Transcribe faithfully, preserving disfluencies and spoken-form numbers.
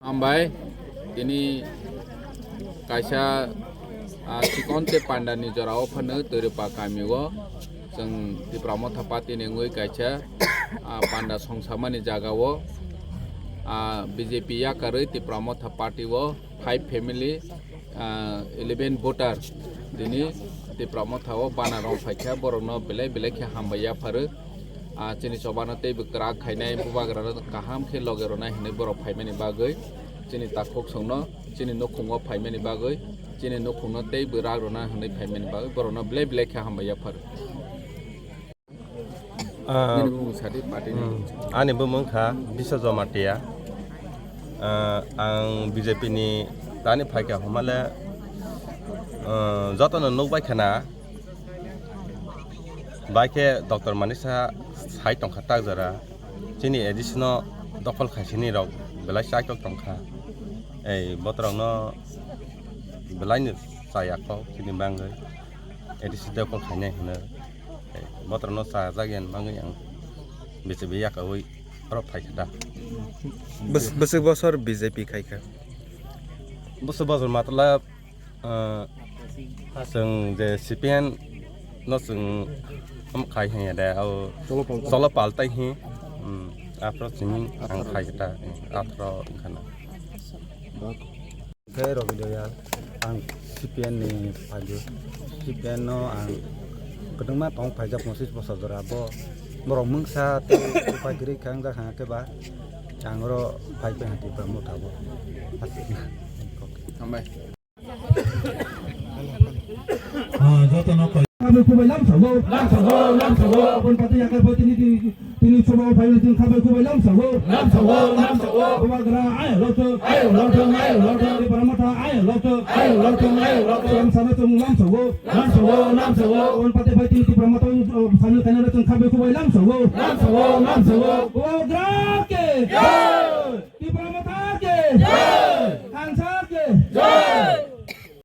Hambai, tini kaisa, ah, chikon tei panda ni jora o phano Toiripa kami o chwng Tipra Motha Party ni wngwi kaisa, ah, panda songsamani jaga o, ah, B J P yakarwi Tipra Motha Party o five family, ah, eleven voter tini Tipra Motha o bana rong phaikha, borokno belai belai khe hambai yapharo. Ah, chini chobano teibo kwrak khainai, bubagrano kaham khe loge rwnai hwnwi borok phaimani bagwi, chini takhuk songno chini nukhungo phaimani bagwi, chini nukhungno teibo rak rwna hwnwi phaimani bagwi borokno belai belai khe hambai yapharo. Ah, nini bumung sadi party ni. Hmm, ani bumung kha Biswa Jamatia. Ah, ang B J P ni tani phaikha hwnmale, ah, jotono nukbai khana. Bai khe Doctor Manisa sai tongkha tak jora. Chini A D C no dokhol khaisini rok belai chaitok tongkha. Ei botrok no belai no chaya kho chini bangwi. A D C dokhol khainai hwno. Ei botrok no chajak yan bangwi ang B J P yakawi oro phaikha da. Bwswk bosor B J P khaikha. Bosor bosor matlab Ah, chwng je C P M no chwng ham khai hanya de, o cholo paltai hi. Hmm, aphro chini ang khai ta, aphro khana. Khe Robi Doyal, ang C P M ni phaidi, C P M no ang kwdwngma tong phaijak pochish bosor jora bo, borok mungsa tei upai kwrwi khe wngjak hwnga khe ba, ang oro phai khe hati ba motha bo. Hambai. Ah, joto no koi. Khabai kubai lamsago. Lamsago, lamsago. Aboni pati yakai bai tini, tini, tini soba o phai tini khabai kubai lamsago. Lamsago, lamsago. Bubagra ayo loto. Ayo loto, ayo loto. Tipra Motha ayo loto. Ayo loto, ayo loto. Lamsago chung lamsago. Lamsago, lamsago. Aboni pati bai tini Tipra Motha, uh, samil khainai chung khabai kubai lamsago. Lamsago, lamsago. Bubagra ke. Jai.